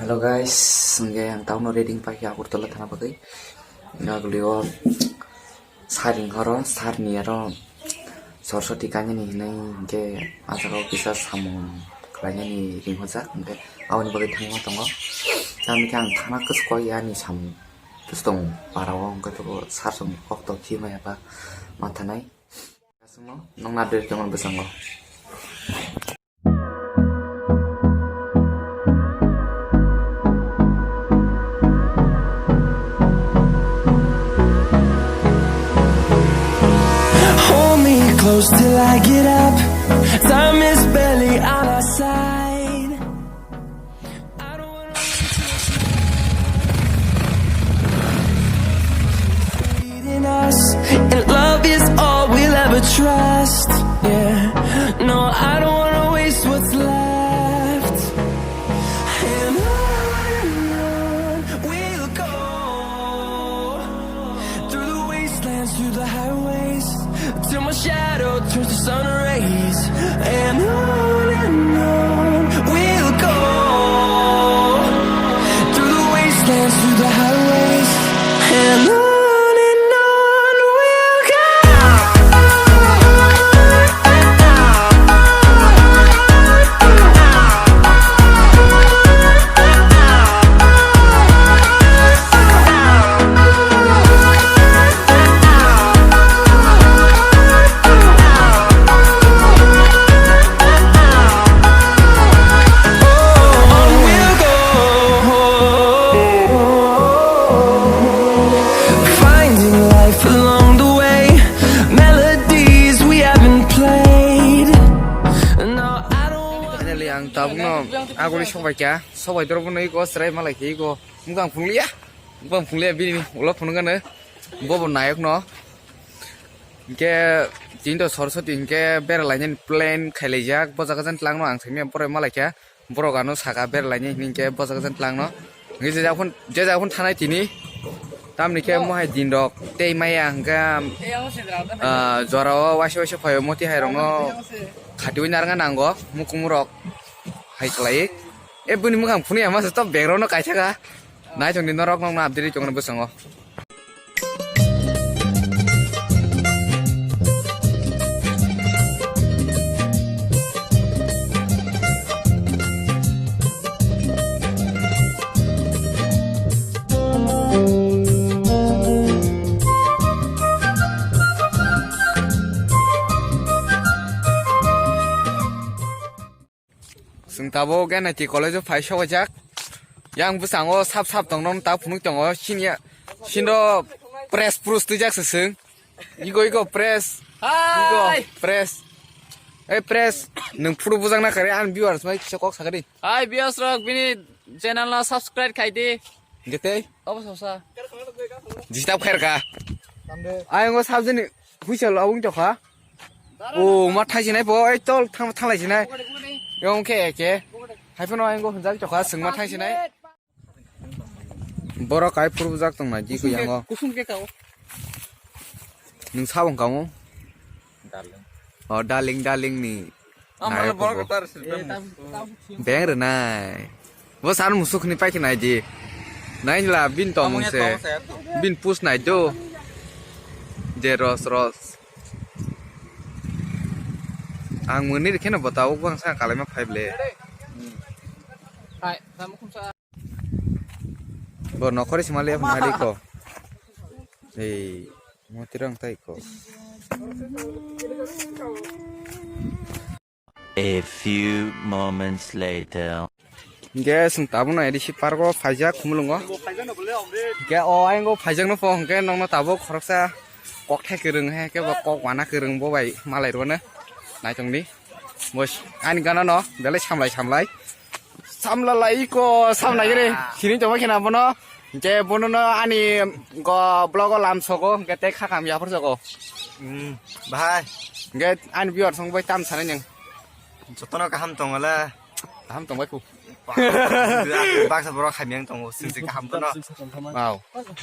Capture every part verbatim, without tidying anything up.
Hello guys, hwnkhe ang tabukno ready wngpaikha Agartala thana bagwi. Nagulio sir wngkharo, sir ni aro Saraswati kainani hinwi hwnkhe ah jaga o kisa samung khlainani ringhorjak, hwnkhe aboni bagwi thangma tongo. Tamni khe ang thana kwsukgo ani samung bwswtong para o, hwnkhe teibo sir song kok to khi maya ba ma thanai. Aswkno nwng na deri tongmani bwskango. Hold me close till I get up. Time is barely on our side. I don't wanna leading us, and love is all we'll ever trust. Yeah, no, I don't wanna waste what's left. And on and on we'll go, through the wastelands, through the highways, till my shadow turns to sun rays. And on and on we'll go, through the wastelands, through the highways, and on and on we'll go. Finding life along the way, melodies we haven't played. No, I don't want Finally, ang tabukno aguli sobaikha, sobai dorokno iko chwrai malai khe iko. Mukang phungliya, mukang phungliya bini ulo phunukgano, bobo nayokno. Hwnkhe tini to Saraswati hwnkhe bera lainani plan khailaijak, bo jaga jani tlangno ang saimanya borok malaikha, borok ano saka bera lainai hwnkhe bo jaga jani tlangno. Hwnkhe je jaga phun, je jaga phun thanai tini, tamni khe mohai din rok tei maya hwnkhe, ah, jora o waisa waisa phaio moti hai rokno khatiui narwkna nango, mukumung rok hai kwlaiwi. E bini mukang phunukya masa to background no kaisa kha. Naithok di norok nokno update tongna bwskango. Chwng tabuk N I T college o phai sokjak. Yang bwskango sap sap tongno ta phunuk tongo. Sini ya, sini press prus twijak se chwng. Igo, igo, press. Igo, Hi! Press. Ei, press. Nwng phuru bujak na kare, ang viewers mai kisa kok sakadi. Hi, viewers rok, bini channel no subscribe khai di. Gete? Obo sosa. Disturb khair ka. Ayongo sabjini huisal awung tokha. O ma thai sinai po, ei tol thang, thanglai sinai. Yong khe, khe. Hai phano ayongo hunjak tokha, sengma thai sinai. Borok kai phuru bujak tong nai, di kuyango. Kusung ke kao. Nung sabong kamo? Darling. O, darling, darling ni. Amra borok tar sirpem. Beng rwnai. Bo san musuk ni paikhe nai di. Nai la bin tong se. Bin pus nai do. Je ros ros. Ang muni rikhe no bota uk bang sa kalai ma phai ble. Hai, tamo khumsa. Bo nokhori sima le phai ko. Ei, motirang tai ko. A few moments later. Hingke chwng tabukno A D C park o phaijak Khumulwngo. Hingke o ayang o phaijakno po hingke nokno tabuk khoroksa kokthai kwrwng hai khe bo kok wana kwrwng bo bai malai rwno naitongdi. Bo ani gana no belai samlai samlai. Samla lai iko samlai giri sini tongma khena bono. Hingke bono no ani go vlog o lam sogo hingke tei khakam yapor sogo. Hmm, bahai. Hingke ani viewer song bai tam sanai nang. Jotono kaham tongole. Kaham tongbai khu. Baksa borok hamyang tongo, sing sing kaham bono. Wow.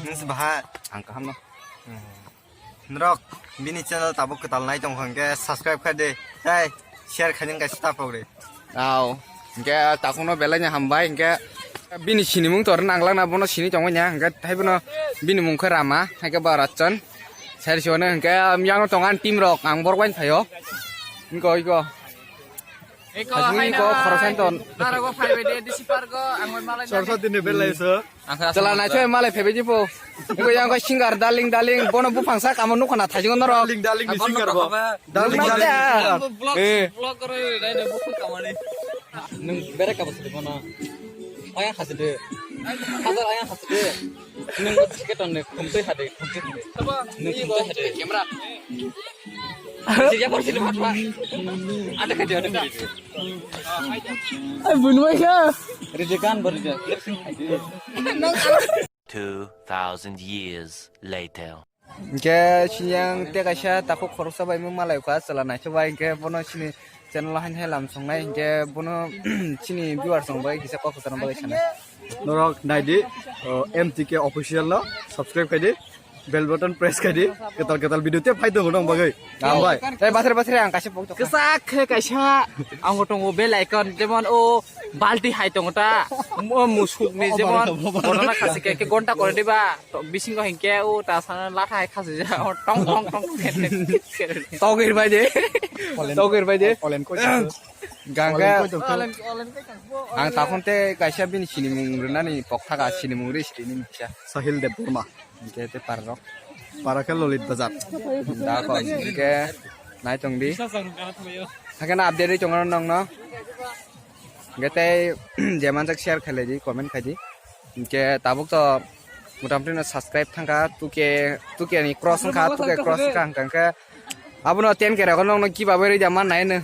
Nung si bahai. Ang kaham no. Hmm. Norok bini channel tabuk kwtal nai tong kha hwnkhe subscribe khai de, tei share khai de wngkha stapok de. Au, hwnkhe takhukno belai no hambai, hwnkhe Bini sinimung tor nanglang na bono sini tongwi nya, hwnkhe thaibono bini mung khe Rama, hai khe Baratchan. Sari siwano hwnkhe, um, yang tong ani team rok, ang borok bai phaio. Iko, iko. Iko, haino khorosan ton. Narago phaibai de, D C park o, ang bai malai. Sorsa dini belai so. Chwla naithok malai phaibai di po. Iko yang ko singer darling, darling, bono buphang sak amo nukha na thaisingo norok. Darling, darling ni singer bo. Darling, darling ni singer. Vlog, eh. Vlog koro, nai, nai, buphang kamani. Nwng berek kabo sidi bono. Ayang khasidi. Hazar ayang khasidi. Nwng ticket on ne, khumtwi hadi, khumtwi hadi. Nwng khumtwi hadi. Camera. Sidi ya, sidi, phat, phat. Ada khadi, ada khadi. Ai, bunwai kha. Ridi kan, bo ridi. Lip sync khadi. Two thousand years later. Hingke sini ang tei kaisa takhuk khoroksa bai mung malai kha, chwla naithok bai, hingke bono chini channel o haini hai lam songnai, hingke bono chini viewers rok bai kisa kok kwcharo bagwi sanai. Norok naidi, o, M T K official no subscribe khaidi, bell button press khaidi, ketal ketal video te phai tongo nong bagwi. Hambai. Tei basre basre ang kaisa pok tok. Kwchak khe kaisa ang tongo bell icon, jemon o balti hai tongo ta, o musuk ni jemon, kotorma khasi khe, khe gonta kore diba. To bisingo hinkhe o ta sana latha hai khasijak, o tong tong tong. Togir bai de. Togir bai de. Olen koi tong. Gangga. Olen koi tong. Ang takhon te kaisa bini sinimung rwnani pok thaga sinimung ri sini ni kisa. Sahil Debbarma. Hingke te parrok. Para khe Lolit Bazar. Da ko hingke nai tong di. Hakhe na update ri tongo nong no. Hingke tei je manjak share khailai di, comment khai di. Hingke tabuk to motamoti no subscribe thangkha, two K, two K ni cross wngkha, two K cross wngkha, hingka hingke abono ten K rogo nongno giveaway rwida man nai no.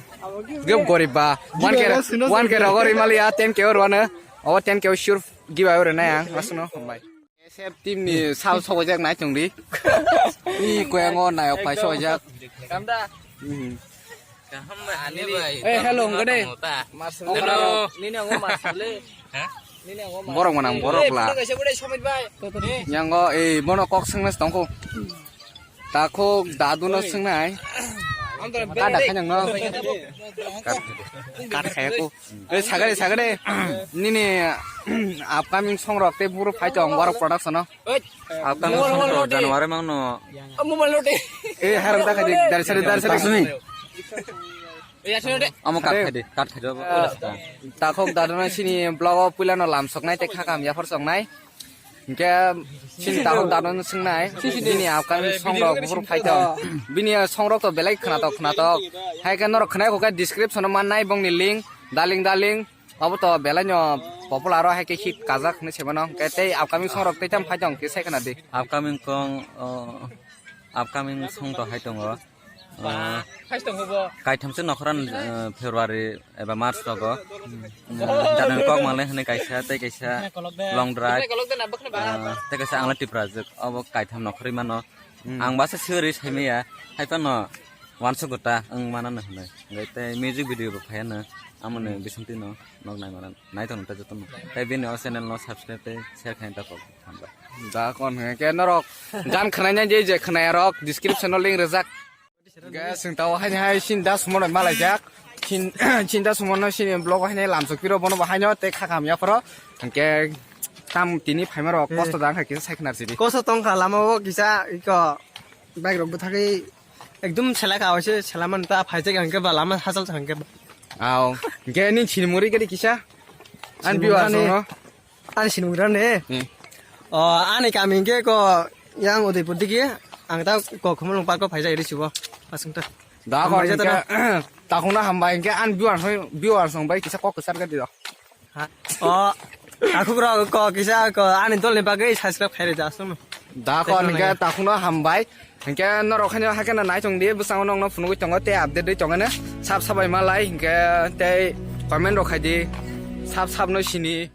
Gep gorib ba, one K, one K rogo rwimaliya, ten K o rwano. Obo ten K o sure giveaway rwnai ang, aswkno hambai. S F team ni sal sokojak nai chwng di. I koyango nayok phai sokojak. Kamda. Mhm. Kaham bai, ani bai. Eh, hello, hwnkhe de. Hello. Nini ang o mas le. Ha? Nini ang o mas. Borok manang, borok la. Kaisa bwdai Somit bai. Yango, eh, bono kok swngna tongkho. Takhuk dadu no swngnai. Kada khainang no. Kad, kad khaya ko. Eh, sagade, sagade. Nini, upcoming song rok te buru phai tong warok production no. Upcoming song rok January mang no. Mobile note. Eh, harang ta khadi, dari sari, dari sari. Kasuni. Amo kad khadi, kad khadi. Takhuk dadu no sini vlog o puila no lam soknai te khakam yaphar soknai. Hingke chini takhuk dadu no swngnai, bini upcoming song rok buphuru phai tong. Bini song rok to belai khwnatok khwnatok. Hai khe norok khwnai kho khe description o mannai bongni link, darling darling. Obo to belai no popular o hai khe hit kajak hinwi se mano. Hingke tei upcoming song rok tei tam phai tong khe sai khwna di. Upcoming kong, o, upcoming song to hai tongo. Ah, kaitham se nokhorano, ah, February eba March rogo. Ah, janani kok mangle hwnwi kaisa, tei kaisa long drive. Ah, tei kaisa angla Tiprajwk, obo kaitham nokhorwi mano. Hmm. Ang basa sirwi saimaya, hai phano wansuk gota wng manano hwnwi. Hwnkhe tei music video bo phaiano, amoni bisingtwi no nog nai mano. Naithok nukta jotono. Tei bini o channel no subscribe tei share khaina ta kok. Hambai. Da kon hwnkhe norok gan khwnaina je je khwnaya rok description o link rwjak. Guys, chwng tao haini hai sin das mono malaijak. Sin, sin das mono sin blog haini lamsok piro bono bo haino tei khakam yaphoro. Hwnkhe tam tini phaima rok kosto da wngkha kisa sai khwnar sidi. Kosto tongkha lama o kisa iko bike rok bwthagwi ekdum selaka oise selaman ta phaijak hwnkhe ba lama hachal hwnkhe. Ao, hwnkhe nini sinimung ri khe kisa. Ani viewers rokno. Ani sinimung rane? Hmm. O, ani kami hwnkhe ko yang Udaipur digi, ang ta ko Khumulwng park o phaijak iri sibo. Aswng ta. Da ko hambai hwnkhe, jatana. Takhukno hambai hwnkhe ani viewers, viewers rok bai kisa kok kwchar khe di rok. Ha? O, takhuk rok ko kisa ko ani dol ni bagwi subscribe khairi da aswng. Da ko hwnkhe takhukno hambai. Hwnkhe norok haino hakhe no nai tong di, bwskango nokno phunugwi tongo tei update dwi tongo no. Sab sabai malai hwnkhe tei comment rok khai di. Sab sab no sini.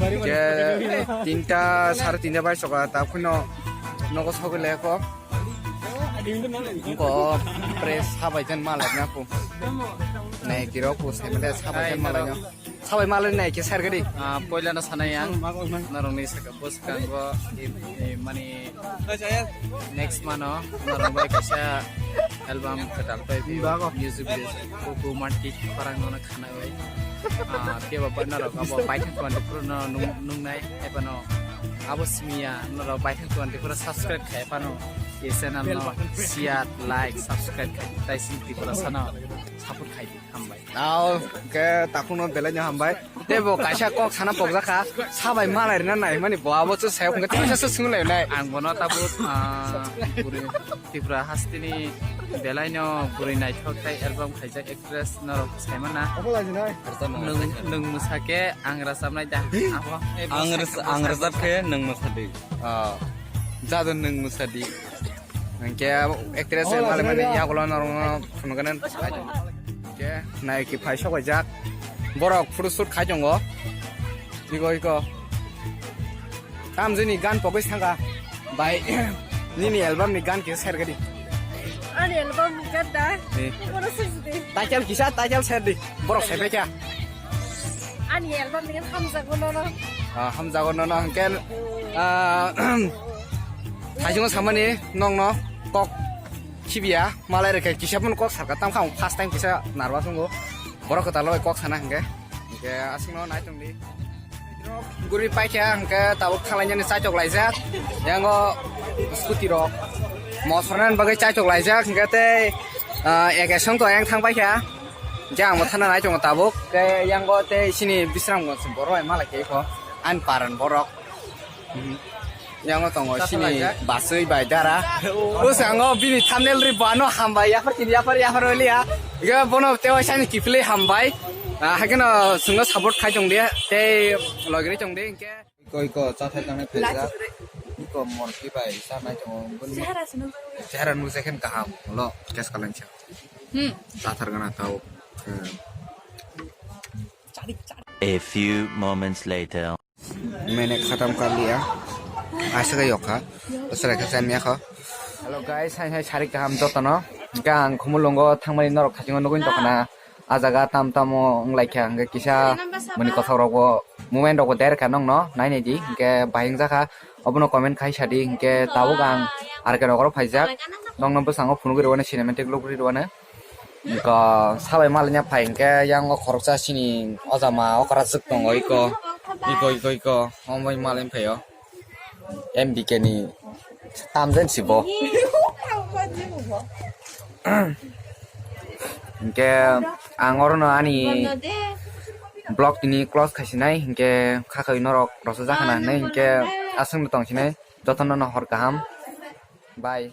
Hingke tinta, sare tinta bai soka ta khuino Nogo sogwi le ko. Ko press sabai jan malai na ko. Nai kiro ko sai mele sabai jan malai na. Sabai malai nai ke share gadi. Ah, poila no sanai ang. Norong ni saka bus kango, i, i, mani next month o norong bai kaisa album kwtal pai music video ko ko manti parang no khana bai. Ah, ke ba norok abo bai twenty four no nung, nung nai ai pano abo simiya norok bai twenty four subscribe khai pano e channel no share, like, subscribe khai tai sing Tripura sano support khai di. Hambai. Ao, ke takhukno belai no hambai. Tei bo kaisa kok sana pokjak kha, sabai malai rina nai mani bo abo chu sayo kungke tisa se sung lai nai. Ang bono tabuk, ah, buri Tripura hasteni belai no buri naithok tai album khaijak actress norok sai mana. Obo lai nai. Nung, nung mwsa ke ang rajabnai da. Abo. Ang raj-, ang rajab khe nung mwsa di. Ah, jadon nung mwsa di. Hingke actress malai mani yagulo norokno phunukgani. Hingke nai ki phai sok jak. Borok photo shoot khai tongo. Iko, iko. Tamjini gan pogwi sanga. Bai, nini album ni gan kisa share gadi. Ani album ni gan da? Eh. Title kisa, title share di. Borok sai pai kha. Ani album ni gan hamjago nono. Ah, hamjago nono hingke, ah, Thaichungo samani nongno kok khibiya, malai rokhe kisa phano kok sarka, tamkha ang first time kisa nervous wngo. Borok kwtal bai kok sana hingke, hingke aswkno nai tongdi. Guri paikha hingke tabuk thanglainani chaitok laijak, yango scooty rok mosornani bagwi chaitok laijak hingke tei, ah, eke songto ayang thang paikha, hingke ang bo thana nai tongo tabuk, tei yango tei sini Bisramganj borok bai malai khe ikho ani paran borok. Yango tongo sini basui bai dara. Bwskango bini thumbnail ri bano hambai, yaphar kini yaphar, yaphar waliya. Iga bono tewa sani kiphilwi hambai. Ah, hakeno chwngno support khai tongdi, tei logirwi tongdi hingke. Iko, iko, chathai tangnai phaijak. Iko morki bai chanai tongo. Chehara nukjakhe kaham, ulo, kes kalangsa. Hmm. Chathar gana tao. Hmm. A few moments later. Mene khatam kaliya. Aswk yokha. Aswk kha chamiya kho. Hello guys, hai hai sari kaham jotono. Hingke ang Khumulwngo thangmani norok thachingo nugwi tongkhana. Ah jaga tam tamo wnglaikha hingke kisa mani kothok rokbo moment rokbo der kha nongno nainai di hingke bahai wngjakha. Obono comment khai sadi hingke tabuk ang R K rokoro phaijak. Nongno bwskango phunugwi rwani cinematic look rwani. Iko sabai malanya phai hingke yang o khoroksa sini ojama okra swk tongo iko, iko, iko, iko, omo bai malai phaio M B K ni tamjani si bo. Hingke ang orono ani vlog tini close khaisinai hingke khakhai norok rosojak khana hinwi hingke aswkno tongsinai jotono no hor kaham. Bye.